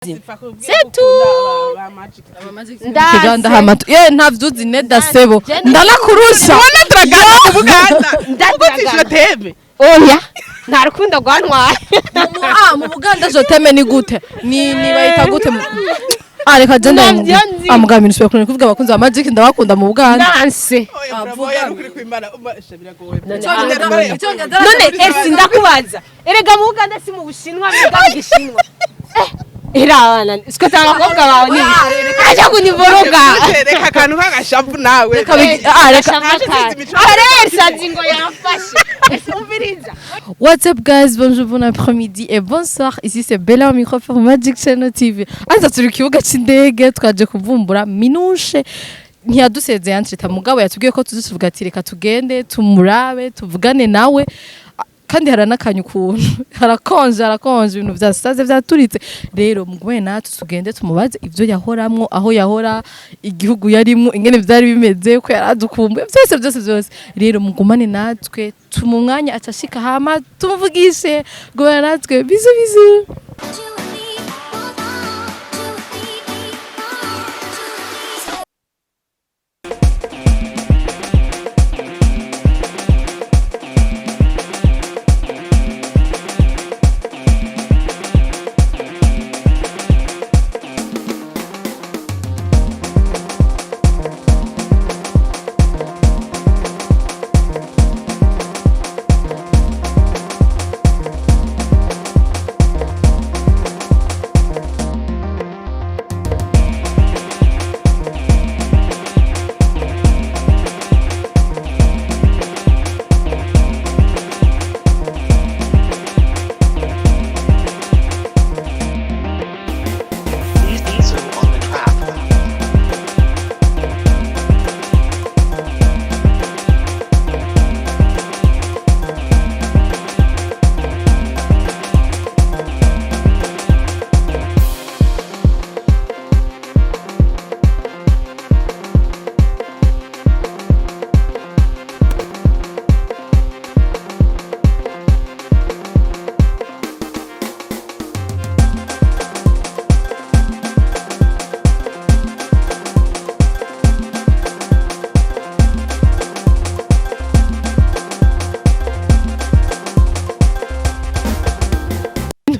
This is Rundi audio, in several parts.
C'est tout. Uganda hamatu ye ntavyuzi neda sebo ndanakurusha. Ubona turagana ku Buganda uguti je t'aime. Oya, nta rukundo rwantwaye. Mu Buganda je t'aime ni gute? Ni bayita gute? Reka je Navyo nzi. Mugabo ibintu ushobora kuvuga, abakunzi ba Magic ndabakunda mu Buganda. Nanse. Oya, bravo, oya, nukuri kwimana sha biragoye. None Elsi, ndakubaza, erega mu Buganda si mu Bushinwa, biga mu Gishinwa. Era siko abakobwa bawe ni aja kunivoroga. Reka akantu k'agashavu nawe. Reka reka. Aresa ngo yamfashe. Ese umviriza. What's up guys, bonjour, bon après-midi et bonsoir. Ici c'est Bella au micro pour Magic Channel TV. Aza turi ku kibuga c'indege, twaje kuvumbura Minushe. Ntiyadusezeye antrita, mugabo yatubwiye ko tuzi, tuvuga ati reka tugende tumurabe tuvugane nawe. Kandi haranakanye ukuntu harakonje, harakonje, ibintu vyasaze vyaturitse. Rero mugume natwe tugende tumubaze ivyo yahoramwo, aho yahora, igihugu yarimwo, ingene vyari bimeze, ko yaradukumbuye, byose byose byose. Rero mugumane natwe, tuma umwanya acashika hama tumuvugishe. Gumana natwe, bisous bisous. These are on the track.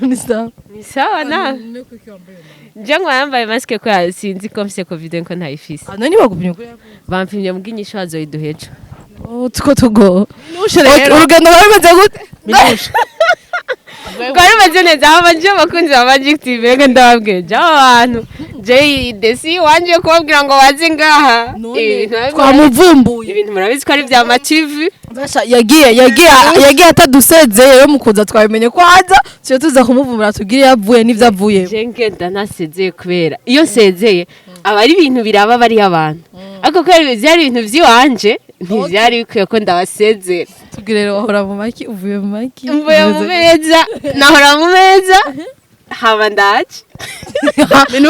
Ni sawa. Ni sawa na je ngo yambaye masque ko sinzi ko mfise COVID, ko ntayifise. None ntibagupimye kuri Bampimye mbwa inyishu bazoyiduha ejo. Oh, tuko tugo. Minushe Okay, rero. urugendo rwari rumeze gute? Minushe. Rwari rumeze neza. Aho banje abakunzi ba Magic TV, reka ndababwira, je abo bantu je desi wanje kubabwira ngo baze ngaha. Ibintu Twamuvumbuye. Ibintu murabizi ko ari vya ma TV. Basha yagiye atadusezeye. Rero mukuza twabimenye ko aza, tuyo tuza kumuvumbura, tubwire iyo avuye n'ivyo avuye. Je ngenda ntasezeye kubera iyo nsezeye aba ari ibintu biraba bari abantu, ariko kubera byari ibintu vy'iwanje ntivyari bikwiye ko ndabasezera. Tubwire rero, wahora mu maki, uvuye mu maki? Mvuye mu meza, nahora mu meza, haba ndaje.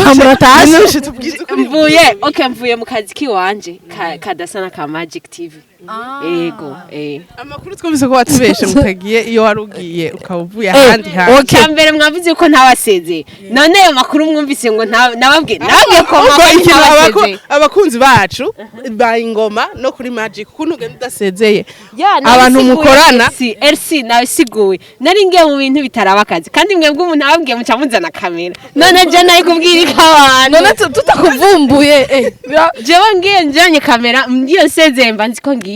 Hamuratashe. Minushe, tubwize ukuri. Mvuye, okay, mvuye mu kazi kiwanje kadasa na ka Magic TV. Ego. Amakuru twumvise ko watubeshe, mutagiye iyo wari ugiye, ukaba uvuye ahandi hantu. Okay. Cya mbere mwavuze ko ntabasezeye, none ayo makuru mwumvise ngo nababwiye ko Ubwo makuru ikintu ntabasezeye. Abakunzi bacu ba Ingoma no kuri Magic, ukuntu ugenda udasezeye Ya, abantu nabisiguye. mukorana. LC, LC nabisiguye, nari ngiye mu bintu bitaraba akazi, kandi mwebwe umuntu ababwiye muca muzana kamera, none je nari kubwira iki abantu? None tutakuvumbuye Jewe ngiye njanye kamera, ngiye nsezeye mba nzi ko ngiye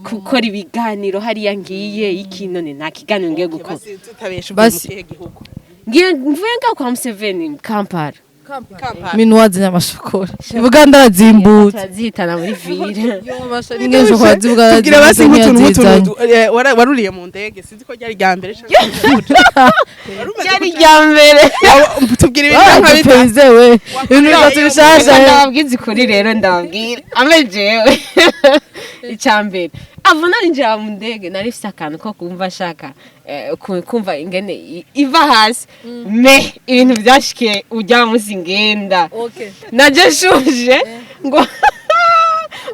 gukora ibiganiro hariya, ngiye iki, none nta kiganiro ngiye gukora. Basi tutabeshe, uvuye mu Basi. kihe gihugu? Ngiye, mvuye ngaho kwa Museveni, Kampala. Kampala. Minu wazanye amashokora, Buganda arazimbutse. Turazihitana muri ville. N'ingene shokora z'Ubuganda Tubwire basi zimbutse nk'utuntu ntiyazizanye. nk'utuntu waruriye mu ndege, sinzi ko ryari rya mbere canke wari umaze Ryari kuja- rya mbere. Tubwire ibintu nka bitatu. Baradupeize we, ibintu bitatu bishasha. Reka ndababwize ukuri rero, ndababwira ame jewe icya mbere ava narinjira mu ndege nari mfise akantu ko kumva ashaka kumva ingene iva hasi, me ibintu byashikiye ujya munsi ngenda naje shuje ngo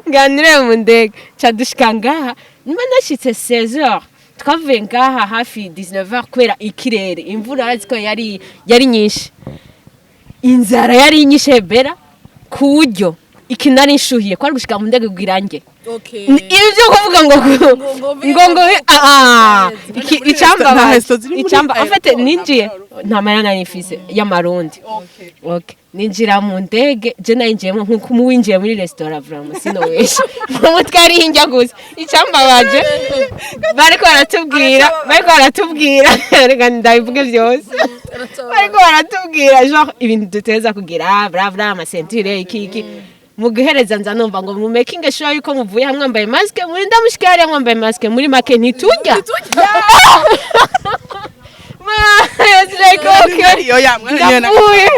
nganire mu ndege, ca dushika ngaha nyuma nashitse 16h, twavuye ngaha hafi 19h kubera ikirere, imvura arazi ko yari nyinshi. Inzara yari inyishe bera ku buryo iki nari nshuhiye kwari gushika mu ndege kugira nge. Ibi byo kuvuga ngo iki icamba Nta resto ziri muri icamba en fait aéroport, ninjiye nta nta mahera nari mfise y'amarundi. Okay. Ninjira mu ndege, je nayinjiyemo nkuko winjiye muri restaurant, vraiment sinowesha, mu mutwe ari hinjya gusa. Icambabaje, bariko baratubwira, reka ndabivuge byose, bariko baratubwira genre ibintu duteza kugira, bla bla, ama ceinture, iki iki. Mu guhereza nza numva ngo mu making sure yuko muvuye hamwe mwambaye masque, muri ndamushika hariya mwambaye masque. Muri make ntiturya. Ma, I was like, okay. Yo ya mwana. Ndapfuye.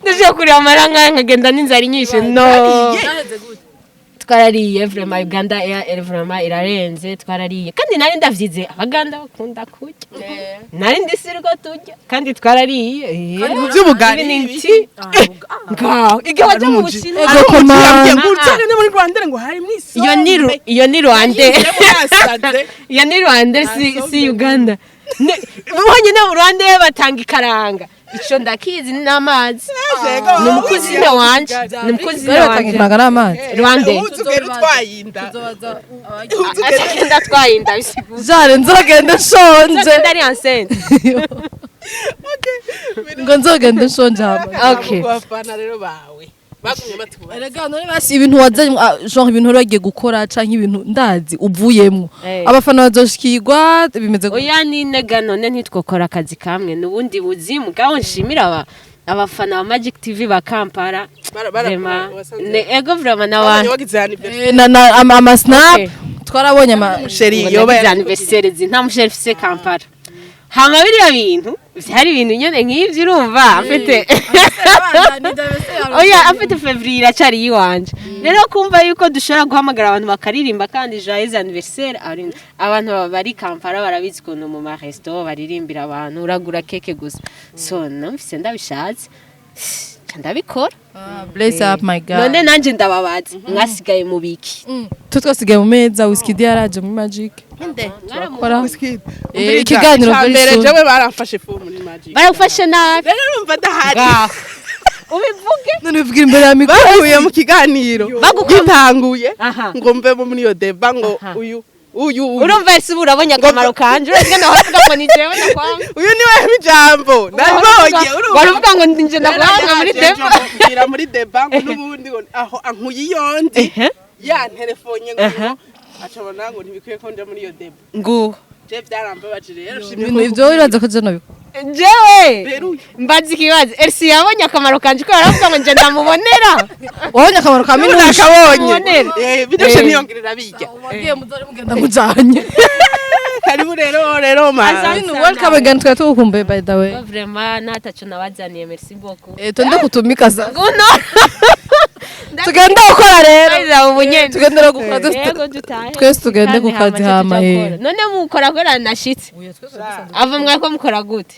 Ndashaka kureba amaranga nkagenda n'inzara inyishe. No, twarariye vraiment. Uganda Air vraiment irarenze. Twarariye kandi nari ndavyize, Abaganda bakunda kurya, nari ndisiri ko turya kandi twarariye. Mu by'ubugari. Evening tea ngaho igihe waje mu Bushinwa. Ego komanda. Ngo uzagende muri Rwanda ngo hari mwiso. Iyo ni Rwanda, iyo ni Rwanda, si Uganda. Honyine mu Rwanda batanga ikaranga, ico ndakizi, n'amazi. Ni umu cousine wanje, ni umu cousine Bari batanga wanje. ifaranga n'amazi. Rwanda. Uzugera utwayinda. Agenda atwaye bisigura Jare nzogenda nshonje. Nzogenda ari enceinte. Ngo nzogenda nshonje hama. Okay. Abafana rero bawe bagumye batubaza. Erega none basi ibintu wazanye, genre ibintu wari wagiye gukora canke ibintu ndazi uvuyemwo, abafana bazoshikirwa bimeze gute? Oya, ninega none ntitwokora akazi kamwe n'ubundi buzimu gaho. Nshimira abafana ba Magic TV ba Kampala. Vraiment, ego vraiment n'abantu wagize anniversaire. Na ama snap twarabonye ama Chéri ngo yoba nagize anniversaire nta mu chéri mfise Kampala. Hama biriya bintu vyari ibintu nyene nk'ivyo, urumva afite, oya, afite février iracari yiwanje. Rero kumva yuko dushobora guhamagara abantu bakaririmba kandi joyeux anniversaire, abantu bari Kampala barabizi ukuntu mu ma resto baririmbira abantu, uragura cake gusa. So numvise ndabishatse, nca ndabikora. Bless up my God. None nanje ndababaza, mwasigaye mu biki? Tu twasigaye mu meza. Wizkid yaraje muri Magic turakora. Wizkid. Ikiganiro very mbere soon. jewe baramfashe fu muri Magic. Baragufashe nabi. Rero urumva ndahari. Ngaho ubivuge. None ubivugira imbere ya micro. Bahuye mu kiganiro gitanguye ngo mvemo muri iyo débat ngo uyu uyu uyu Urumva ese ubu urabonye akamaro kanje? Urabona nawe uravuga ngo ni jewe ndakwanga. Uyu niwe ijambo nabonye, urumva. Baravuga ngo ni nje ndakwanga muri débat. Mbwira muri débat ngo n'ubundi ngo aho ankuye iyondi yanterefonye ngo acabona ngo ntibikwiye ko nja muri iyo débat. Nguwo. Je byarambabaje rero, shimye. Ibintu ivyo uraza ko je nabikora. Jewe Rero uyu mbaza ikibazo, Elsie yabonye akamaro kanje ko yaravuga ngo nje ndamubonera? Wabonye akamaro ka Minushe? Nakabonye. Mubonera. Bidoshe niyongerera bijya. Wagiye muzari mugenda mujanye. Karibu rero ma. Asante. Welcome again, twari tugukumbuye by the way. Vraiment nataco nabazaniye, merci beaucoup. Tonde kutumika sa Nguno. Tugende gukora rero. Tugenda ubu nyene. Tugende no gukora. Yego, dutahe. Twese tugende Kandi ku kazi. hama Hama tuja gukora. None mukora gora nashitse ava mwako mukora gute?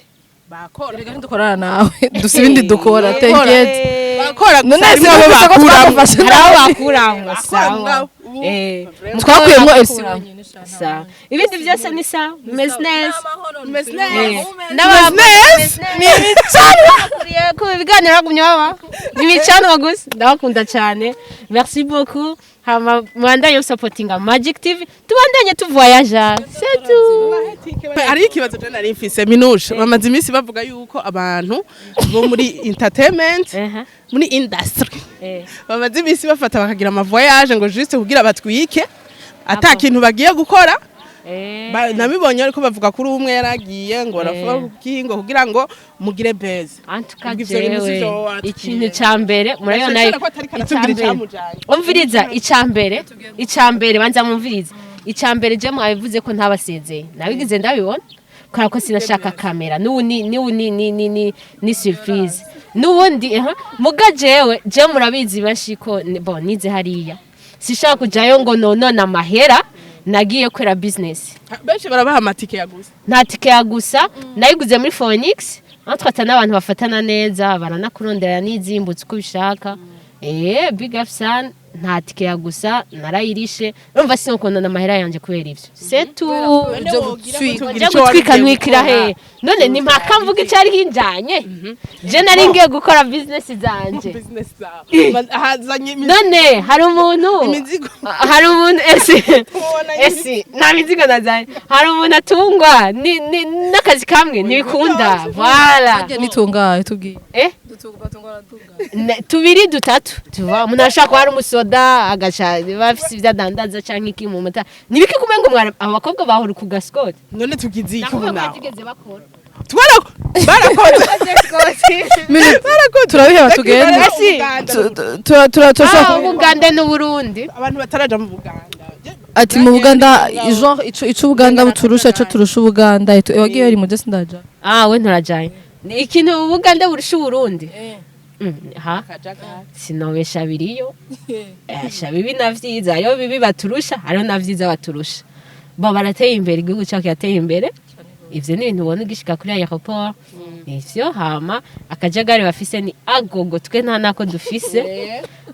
Bakora. Reka ntidukorana nawe, dusa ibindi dukora, tenkete. Bakora gusa None harimo abo sinumvise ko bakuramo. twagufashe. Hari aho bakuramwo. Bakora Sawa. ngaho. Ubu, Twakuyemo Elsie. Bakuramwo. Sawa, ibindi byose ni sawa, bimeze neza. Meze neza. N'aba- Ni imicanwa. Ku biganiro bagumye baba ni imicanwa gusa. Ndabakunda cyane, merci beaucoup. Hama mwandanye supportinga Magic TV, tubandanye tuvoyaja, c'est tout. Hari ikibazo je nari mfise, Minushe. Bamaze iminsi bavuga yuko abantu bo muri entertainment, muri industry, bamaze iminsi bafata bakagira ama voyage ngo juste kugira batwike ata kintu bagiye gukora. Nabibonye ariko bavuga kuri umwe yaragiye ngo baravuga ngo kugira ngo mugire beze. Antuka Ubwo ivyo bintu jewe sivyo watubwiye. ikintu ca mbere murabona Ndashaka ko atari kanatubwira icamujanye. Umviriza, icambere banza mumviriza. Icambere, je mwabivuze ko ntabasezeye, nabigize ndabibona kubera ko sinashaka kamera. N'ubu ni n'ubu ni surprise n'ubundi. Muga jewe je murabizi benshi ko bon nize hariya, sishaka kujayo ngo nonone amahera, nagiye kwera business. Benshi barabaha amatike ya gusa. Nta tike ya gusa, nayiguze muri Phoenix. Twata n'abantu bafatana neza, baranakurondera n'izimbutse uko ubishaka. Big up san. Nta tike ya gusa narayirishe. Urumva sinokunda amahera yanje kubera ivyo, c'est tout. Ibyo gutwika. Nja gutwika, ntwikira he none? Ni mpaka mvuga icari kinjanye. Je nari ngiye gukora business zanje. Business zawe hazanye None hari umuntu imizigo. Hari umuntu ese Ubona ese nta mizigo nazanye. Hari umuntu atungwa n'akazi kamwe, ntibikunda, voilà. Nitungaye tubwiye. Eh, tubiri, dutatu tuva. Umuntu arashobora kuba ari umusoda, agaca bafise ivyo adandaza canke iki mu mata nibiki. Kumengo mwara abo bakobwa bahora ku gasikoti. None tugize iki ubu naho? Batigeze bakora. Twara barakoze. Minute, turabiheba tugende. Esi. Turashobora Ubuganda n'Uburundi. Abantu bataraja mu Buganda. Ati mu Buganda, genre ico Ubuganda buturusha, ico turusha Ubuganda. Wagiye ari mu je sindaja. Ah, we nturajanye. Ni ikintu Ubuganda burusha Uburundi. Ha sinobesha, biriyo esha bibi na vyiza. Hariho bibi baturusha, hariho na vyiza baturusha. Bo barateye imbere, igihugu cyacu kirateye imbere. Ivyo ni ibintu ubona ugishika kuri aéroport ivyo. Hama akajagari bafise ni agogo, twe nta nako dufise.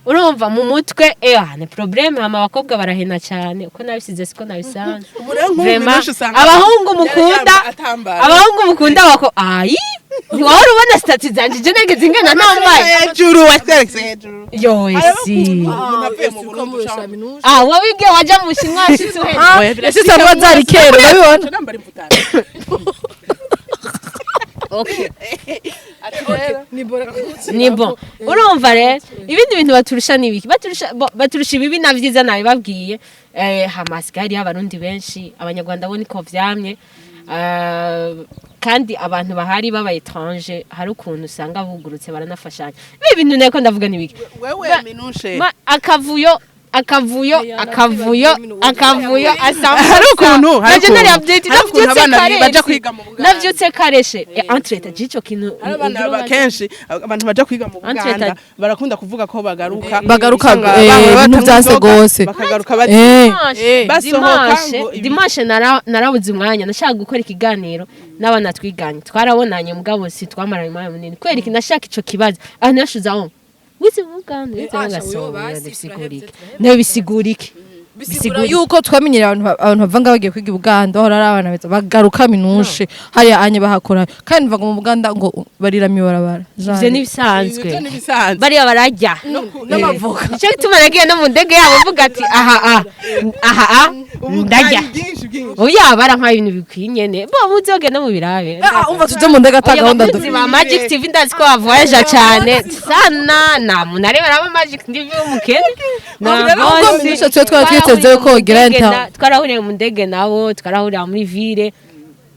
Urumva mu mutwe ni problème. Hama abakobwa barahena cyane, uko nabisize siko nabisanze. Ubu rero nk'ubu Vraiment, Minouche usanga abahungu mukunda atambara. Abahungu mukunda bako ayi, ntiwahora ubona statut zanje? Je nageze ingana nambaye Hejuru, wateretse hejuru. Yo esi. Umuntu avuye mu Burundi ushaka Ah, wabibwiye waja mu Bushinwa washitse uheze. Ese usanga zari kera urabibona. Nambara imvutano. Okay, ni bon. Urumva rero ibindi bintu baturusha ni ibiki? Baturusha baturusha ibibi na vyiza nabibabwiye. Hama hariyo abarundi benshi, abanyarwanda bo niko vyamye. Kandi abantu bahari baba étranger, hari ukuntu usanga bugurutse, baranafashanya. Ibi bintu nako ndavuga ni ibiki? Wewe Minouche. Akavuyo, akavuyo, akavuyo, akavuyo asamba. Hari Naje nari ukuntu update. hari ukuntu Navyutse abana kare. baja kwiga mu Buganda. Navyutse kareshe entre jico kintu. Hari abana kenshi, abantu baja kwiga mu Buganda barakunda kuvuga ko bagaruka Bagaruka, usanga bahora ibintu batanywa vyanse inzoga, gose. bakagaruka bati basohoka ngo Dimanche narabuze umwanya. Nashaka gukora ikiganiro n'abana twiganye, twarabonanye mugabo si twamaranye umwanya munini. Kubera iki? Nashaka ico kibazo aho nashize aho wize mu Buganda, wize Asha, mugasoma. uyo basi, Bisigura iki? turahevye. Nawe bisigura iki? Bisigura yuko twamenyereye abantu bava ngaho bagiye kwiga i Buganda bahora ari abana beza, bagaruka Minouche hariya anye bahakora. Kandi mva ngo mu Buganda ngo barira mwibarabara. Ivyo nibisanzwe. Ivyo nibisanzwe. Bariya bararya N'amavoka. Nicyo gituma nagiye no mu ndege yabo mvuga ati aha aha aha aha ndarya. Bwinshi bwinshi. Oya, barampaye ibintu bikwiye nyene. Bo muzoge no mu birabe. Ah, umva tuje mu ndege ata Oya, gahunda abakunzi dufite. ba Magic TV, ndazi ko bavoyaja cyane sana. Nta muntu areba araba Magic TV w'umukene. Na Ubwo bose Minouche twe twari twiteze ko wogira inter twarahuriye mu ndege nabo, twarahurira muri ville,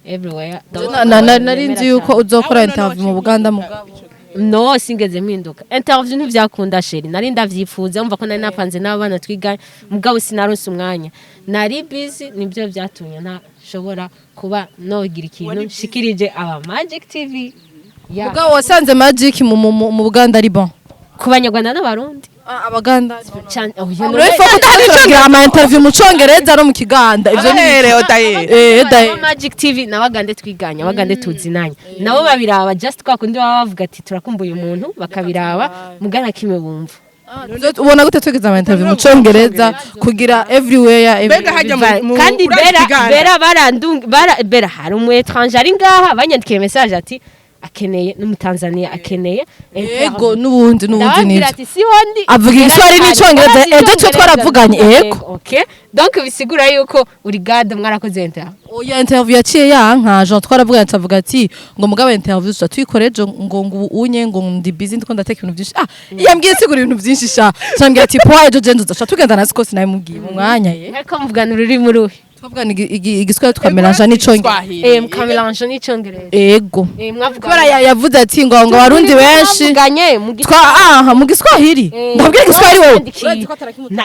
everywhere. Nari nzi yuko uzokora interview mu Buganda mugabo. No, singeze mpinduka. Interview ntivyakunda chéri, nari ndavyifuza. Umva ko nari napanze n'abana twiganye, mugabo sinaronse umwanya, nari busy. Nibyo byatumye ntashobora kuba nogira ikintu nshikirije aba Magic TV ya. Mugabo wasanze Magic mu Buganda ari bon? Ku banyarwanda n'abarundi. Abaganda. Cane, oh, yo, Uretse ko tutagira ama interview mu Congereza no mu Kiganda, ivyo ni Ahere odaye. Daye. Aba Magic TV n'abagande twiganye, abagande tuzinanye nabo babiraba. Just kwa kundi baba bavuga ati turakumbuye umuntu, bakabiraba mugana kimwe bumva. Ubona gute tugeze ama interview mu Congereza kugira everywhere? Mbega hajya mu Kandi urazi bera Kiganda? Bera barandung bara bera hari umu étranger ari ngaha banyandikiye message ati akeneye, n'umutanzania akeneye. Yego, n'ubundi Ndababwira nivyo. ati siho ndi. Avuga igiswahili n'Icongereza, ejo twe twaravuganye, yego. Okay, donc bisigura yuko uri gade mwarakoze inter Oya, interview yaciye yanka. Jean twaravuganye, tuvuga ati ngo mugabo interview tuza tuyikore ejo, ngo ubu unye ngo ndi busy, ndiko ndateka ibintu byinshi. Ah, yambwiye sigura ibintu byinshi sha, cyambwiye ati poa, ejo je nzoza tugenda na siko sinabimubwiye mu mwanya ye. Ariko muvugana ururimi ruhe? Twavugana igiswahili tukamélange n'icongereza. Swahili. Mukamélange n'icongereza. Ego. Mwavuga Kubera yavuze ati ngo abarundi benshi mwavuganye mu twa aha mu giswahili. Ndabwira igiswahili wowe.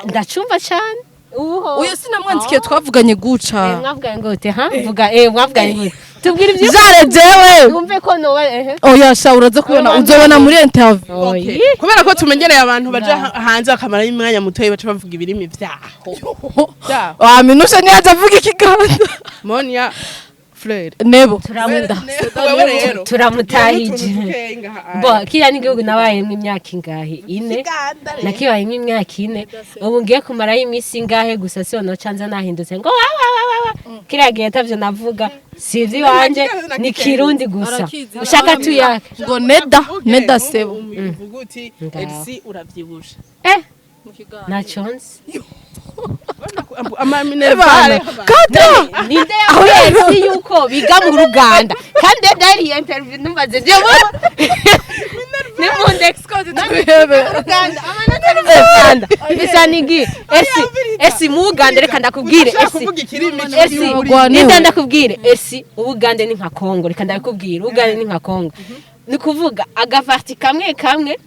Ndacumva cyane uho. Uyu sinamwandikiye, twavuganye guca. Mwavuganye ngo ute? Ha, vuga. Mwavuganye ngo tubwire ibyo. Jare jewe. Wumve ko noba Oya sha, uraza kubona, uzobona muri interview. Okay. Kubera ko tumenyereye abantu baja hanze bakamara imwanya mutoyi baca bavuga ibirimi vyaho. Vyaho. Wa Minouche ntiyaje avuga ikiganda. Monia. Fleur. Nebo. Turamuda. Wewe rero Turamutahije. Bo kiriya n'igihugu nabayemwo imyaka ingahe? Ine. Nakibayemwo imyaka 4, ubu ngiye kumarayo iminsi ingahe gusa, siyo noca nza nahindutse ngo wa wa wa wa wa. Kiriya gihe atavyo navuga, si ivy'iwanje, ni Kirundi gusa. Arakizi. Ushaka tuyake. Ngo neda neda sebo. Uvuga uti Ngaho. Elsie uravyibushe. Ntaco nzi. Ama minerval. Kata. Ninde yabwiye si yuko biga mu ruganda? Kandi ndari iyo interview numbaze byo nimunde Tubihebe. Uganda amanota ari mu Uganda bisa nigi esi mu Uganda, reka ndakubwire Udashaka esi kuvuga ikirimi. Esi. Bagwaneho. Ninde ndakubwire esi, Ubugande ni nka Kongo, reka ndakubwire, Ubugande ni nka Kongo, ni kuvuga agapartie kamwe kamwe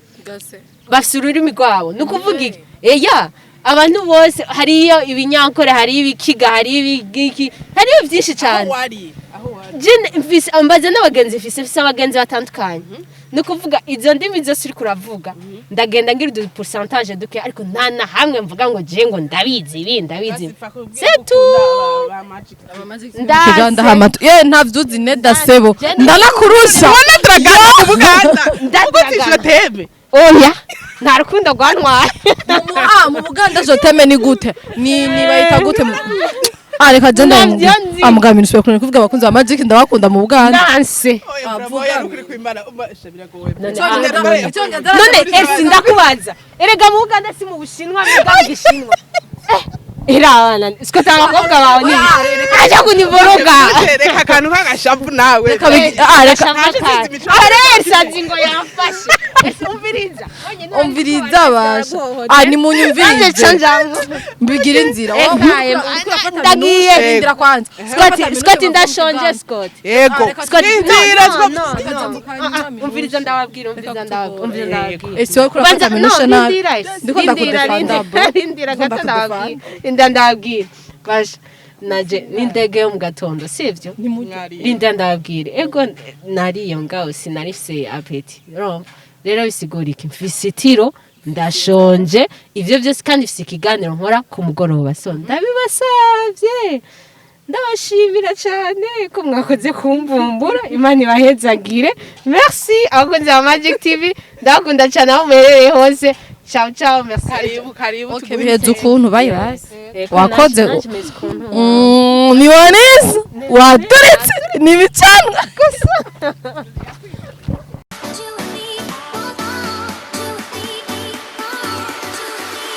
bafise ururimi rwabo. Ni ukuvuga iki? Eya, abantu bose hariyo ibinyankore, hariyo ibikiga, hariyo ibigiki, hariyo byinshi cyane. Aho wari, aho wari. Jene mfise ambaza n'abagenzi, mfise abagenzi batandukanye. Ni ukuvuga izo ndimi zose uriko uravuga ndagenda ngira udu pourcentage duke, ariko nta na hamwe mvuga ngo je ngo ndabizi ibi, ndabizi ibi. C'est tout. Kiganda hamatu ye ntavyuzi neda sebo ndanakurusha. Ubona turagana ku Buganda. Ndadragana. Uvuga uti je t'aime. Oya, nta rukundo rwantwaye. Mu Buganda je t'aime ni gute? Ni bayita gute reka je Navyo nzi. Mugambi nsubiye kuntu kuvuga abakunzi ba Magic ndabakunda mu Buganda. Nanse. Oya, bravo, oya, nukuri kwimana sha biragoye. None Icyongereza- none esi ndakubaza, erega mu Buganda si mu Bushinwa, biga mu Gishinwa. Irabana Scott, abakobwa bawe ni aja kunivoroga. Reka akantu k'agashavu nawe. Reka reka. Aresa ngo yamfashe. Ese umviriza. Umviriza basha nimunyumvirize. Canja. Mbigira inzira. Ekaye, ndagiye. Ndira kwanza. Scott, Scott, ndashonje Scott. Yego. Scott, Inzira. no, no, no. Umviriza ndababwira, umviriza ndababwira, umviriza ndababwira. Ese wowe kurafata Banza minushe no nabi. rindira. Ndiko Rindira. ndakudefanda, bro. Rindira, rindira gato, ndababwira, rindira ndababwira. Basha naje n'indege yo mu gatondo, sivyo? Rinda ndababwire. Ego, nariyo ngaho sinarifise appétit. Urumva rero bisigura iki? Mfise itiro, ndashonje, ivyo byose, kandi mfise ikiganiro nkora ku mugoroba. So ndabibasavye, ndabashimira cyane ko mwakoze kumvumbura. Imana ibahezagire. Merci abakunzi ba Magic TV, ndabakunda cyane aho muherereye hose. Ciao ciao, merci. Karibu, karibu. Okay, biheze ukuntu, bye bye. Ego, Wakoze. nanje meze ukuntu. Ni waneza waturetse ni ibicanwa gusa.